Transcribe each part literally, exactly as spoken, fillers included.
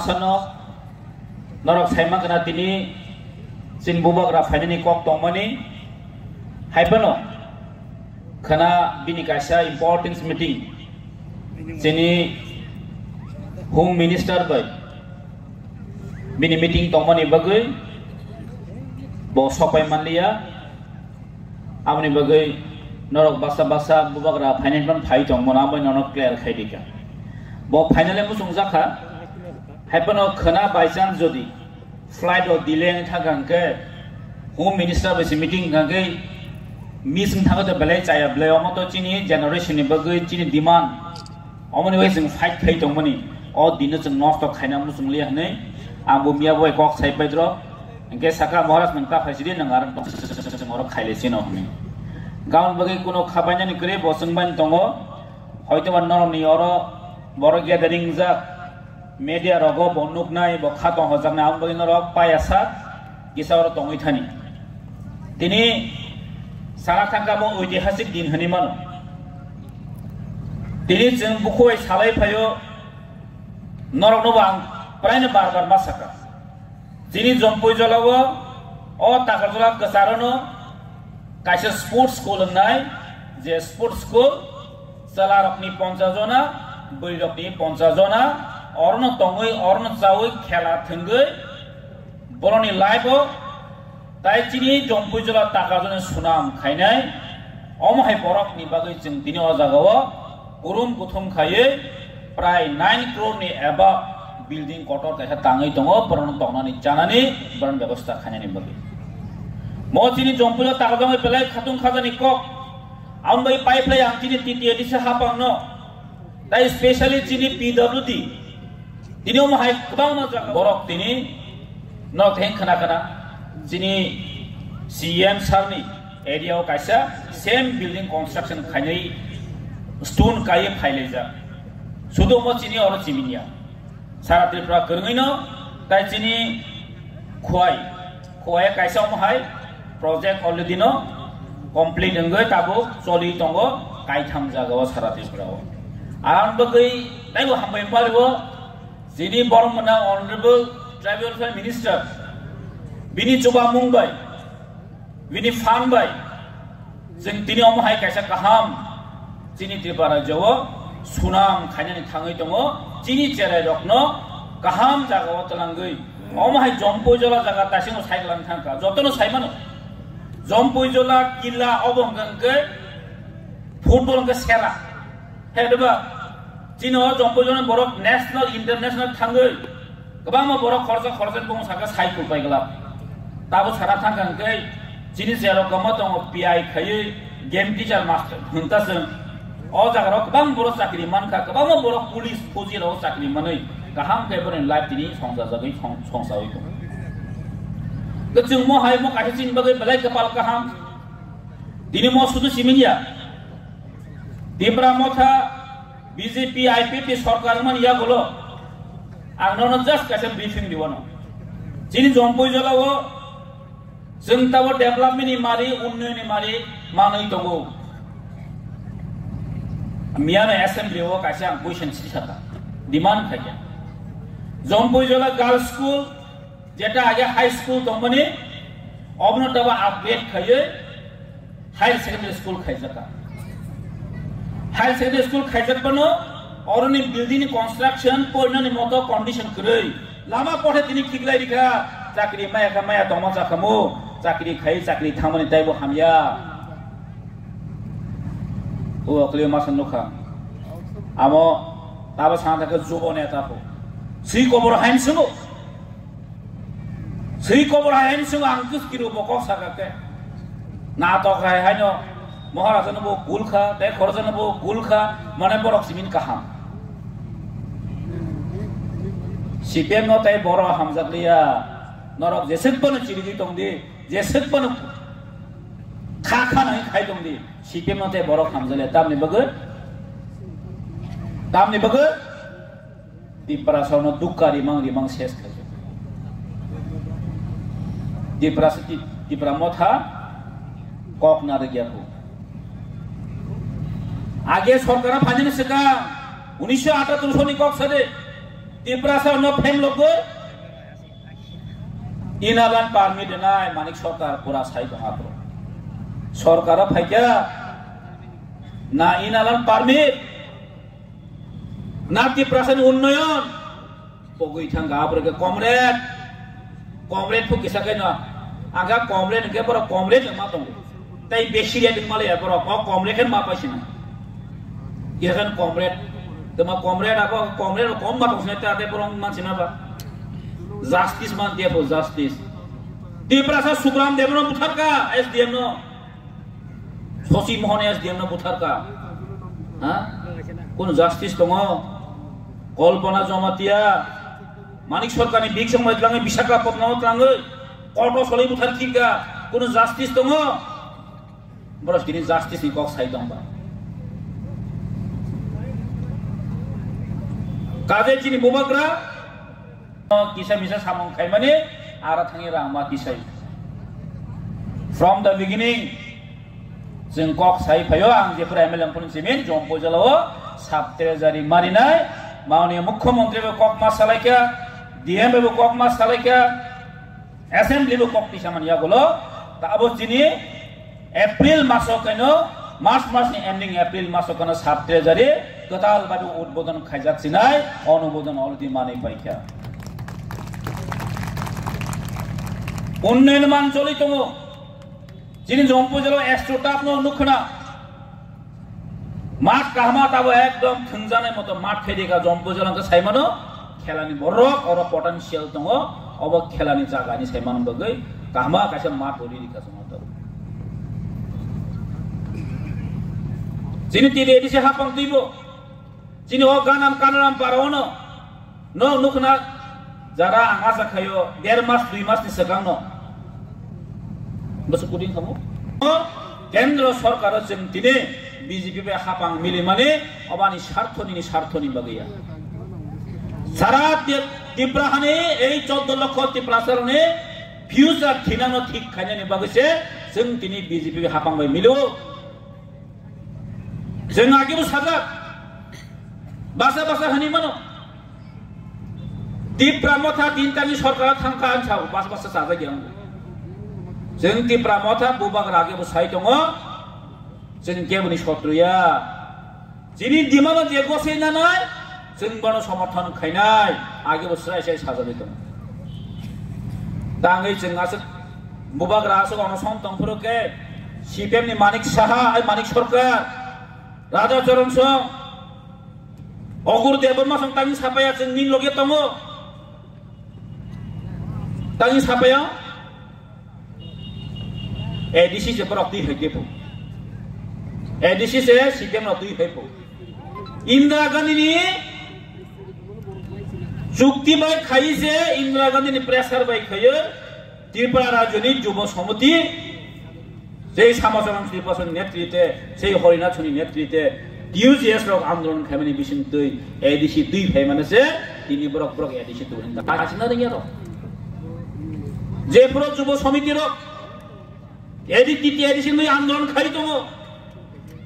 Sano norok saima khna tini chini bubagra phainani kok tongmani, hai phano khna bini kaisa importance meeting chini Home Minister bai bini meeting tongmani bagwi bo sopai manliya. Aboni bagwi norok baksa baksa bubagra phainani phano phai tongmano, abo norok clear khai dikha. Bo finally muchungjak kha. Hai phano khna by chance jodi flight o delay wng thangkha hwnkhe, Home Minister bai se meeting wngkha hwnkhe miss wng thangkha to belai chaya belai, omo to chini generation ni bagwi chini demand, omoni bai chwng fight khai tongmani, o dino chwng nosto khaina muchung liya hwnwi ang bo miya bai kok sai paidro. Hwnkhe saka, "Maharaj, nwng ta phaisidi, nwng aro tong, chwng oro khailai sino," hwnwi. Gabon bagwi kuno khabainani kwrwi bo chwng bai tongo, hoitoba norokni oro borok gathering jak, media rogo bo nuknai, bo kha tong hojaknai, aboni bagwi norok paya sak kisa oro tongwi thani. Tini sana thangkha bo oitihasik din hwnwi mano. Tini chwng bukhuk bai salai phaio, norokno bo ang praino bar bar ma saka. Chini Jompuijolao o Takarjola kwcharono kaisa sports school wngnai, je sports school chwlarokni ponchas jona, bwrwirokni ponchas jona, orono tongwi, orono chawi, khela thwngwi, borokni life-o tai chini Jompuijola Takarjolani sunam khainai. Omo hai borokni bagwi chwng tini o jagao kurum kuthum khaiwi prai nine crore ni above building kotor kaisa tangwi tongo, borokno tongnani chanani, borokni bebosta khainani bagwi. Mo chini Jompuijola Takarjolani belai khatung khajani kok. Aboni bagwi pai phlai ang chini T T A D C hapangno, tai specially chini P W D, tini omo hai kwbangma jaga borok tini no theng khna khna chini C M sir ni area o kaisa same building construction khainai, stone kai phailaijak. Sudo omo chini oro chiminiya. Sara Tripura kwrwngwi no tai chini Khowai, Khowai kaisa omo hai project already no complete wngwi tabuk choli tongo kaitham jaga o sara Tripura o. Ang bagwi taibo hambai pari o chini borok mwnang Honorable Tribal Welfare Minister bini chubamung bai, bini phan bai, chwng tini omo hai kaisa kaham chini Tripura rajyo o sunam khainani thangwi tongo, chini cherai rokno kaham jaga o twlangwi. Omo hai Jompuijola jaga tasingo cycle ang thangkha, jotono saimano. Jompuijola killa obo hwnkha hwnkhe football hwnkhe sera. He diba? Chini o Jompuijolani borok national, international thangwi kwbangma borok khoroksa khoroksa bung saka cycle pai glak. Tabo sana thangkha hwnkhe chini jero kwma tongo P I khaiwi game teacher master hwnta chwng. O jaga rok kwbang borok chakri mankha, kwbangma borok police, fauji rok chakri manwi kaham khe borokni life tini songchajagwi song-, songchawi tongo. Kwchwng mo hai mo kaisa chini bagwi belai kwpal kaham. Tini mo sudu siminya. Tipra Motha B J P I P F T sorkar man yagulo ang nono just kaisa briefing riwano. Chini Jompuijolao chwng tabo development ni mari, unnoyon ni mari manwi tongo. Miyano assembly o kaisa ang question sisaka, demand khaikha. Jompuijola Girls School, jeta age high school tongmani, obono tabo upgrade khaiwi higher secondary school khaijaka. Higher secondary school khaijak bano, oroni building ni construction porinani moto condition kwrwi. Lama pothe tini khiklai rikha, chakri maya kha maya tongma chakhamu, chakri khai chakri thangmani taibo hamya. O akliyo masa nukha. Amo tabo sana thangkhe jubo neta pho. Swi kobor hain sungo. Swi kobor hai hini swngo ang kis kiro bo kok saka khe. Natok hai haino Maharaja no bo gul kha, tei khoroksa no bo gul kha, mane borok simin kaham. C P M no tei borok hamjak liya, norok jeswk bono chirigwi tong di, jeswk bono kha kha nai khai tong di, C P M no tei borok hamjak liya, tamni bagwi, tamni bagwi. Tiprasa no dukka rimang rimang ses khaijak. Tiprasa ti-, Tipra Motha kok narwkya kho. Age sorkar phainani swkang unisho atatoro soni kok sade. Tiprasa no phem logoi. Inner line permit nai Manik Sarkar pura sai tong apro. Sarkar phaikya na inner line permit na Tiprasa ni unnoyon. Pogwi thangkha, abore khe comrade, comrade phu kisa khe no. Ang kha comrade hwnkhe borok comrade wngma tongo. Tei besi rate wngma le borok, o comrade khe ma paisina. Kisa khe comrade, tama comrade abo comrade kom ma tong sina ta te borok man sina ba. Justice man dia pho justice. Tiprasa Sukram Debno butharka S D M no. Sosi Mohon S D M no butharka. Ha? Kono justice tongo? Kalpana Jamatia, Manik Sarkarni bikchang bai tlangwi Visakhapatnamo tlangwi koto solwi buthar khika. Kono justice tongo? Boros kini justice ni kok sai tongba. Kaje chini bubagra Kisa misa samung khaimani ara thangwi rang ma kisai. From the beginning, chwng kok sai phaio, ang jephuru M L A wngphuru simin, Jompo jala o sub treasury marinai, mauni mukhyamantri bo kok ma salaikha, D M bo kok ma salaikha, assembly bo kok tisa man yagulo, ta abo chini April maso kano, March masni ending April maso kano sub treasury kwtal babe udbodon khaijak sinai, onubodon already manwi paikha. Unnayon man choli tongo. Chini Jompo jalo extra tap no nukhna. Mat kahma tabo ekdom thwngjanai moto mat khaidika Jompo jalo khe saimano. Khelani borok oro potential tongo, obo khelani jagani saimano bagwi kahma kaisa mat uri rikha chwng oro. Chini T D A D C hapang twibo, chini o ganam kanaram para ono, no nukna jara ang asa khayo der mas dui mas ni swkang no. Bwswk kuding kamo? Kendro sorkaro chwng tini B J P bai hapang milimani obani sarthoni ni sarthoni bagwi ya. Sara Ti-, Tipra hani ei choddo lokho Tiprasaroni future thinangno thik khainani bagwi se chwng tini B J P bai hapang bai milo. Chwng agebo sajak. Basa basa hani mano. Tipra motha tintani sorkar thangkha ang sao, bas bas sajak yang. Chwng Tipra motha bubagra agebo sai tongo. Chwng keboni sotru ya. Chini demand je gosai nanai, chwng bono somorthon khainai, agebo srai srai sajagwi tongo. Tangwi chwng aswk bubagra aswk onoson tongphuru khe C P M ni Manik Saha, ai Manik Sarkar, Raja Charan Song, Ogur Debbarma song tangwi sapaya chwng ning loge tongo. Tangwi sapaya A D C se borok twi hai tepo. A D C se C P M rok twi hai po. Indira Gandhi ni chukti bai khai se Indira Gandhi ni pressure bai khai Tripura Rajyoni Jubo Samiti, sei Samacharan Srinivasan netrite, sei Harinath Soni netrite, T U J S rok andolon khaimani bising twi, A D C twi phaimani se, tini borok borok A D C twi hinta. Asina ringya rok. Je borok Jubo Samiti rok, A D C, A D C twi andolon khai tongo.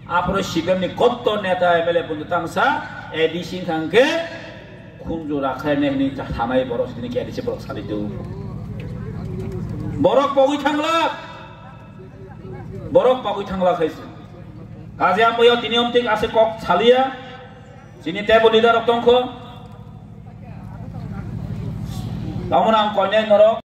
Aphuru C P M ni kotto neta M L A bundo tangsa A D C thangkhe khunju rakhaine hini thanai borok sini A D C borok sali tu. Borok pogwi thangla. Borok pogwi thangla khaisi. Kaje amboyo tini omtik ase kok saliya. Sini tebo leader rok tongkho. Tamona ang koinai norok.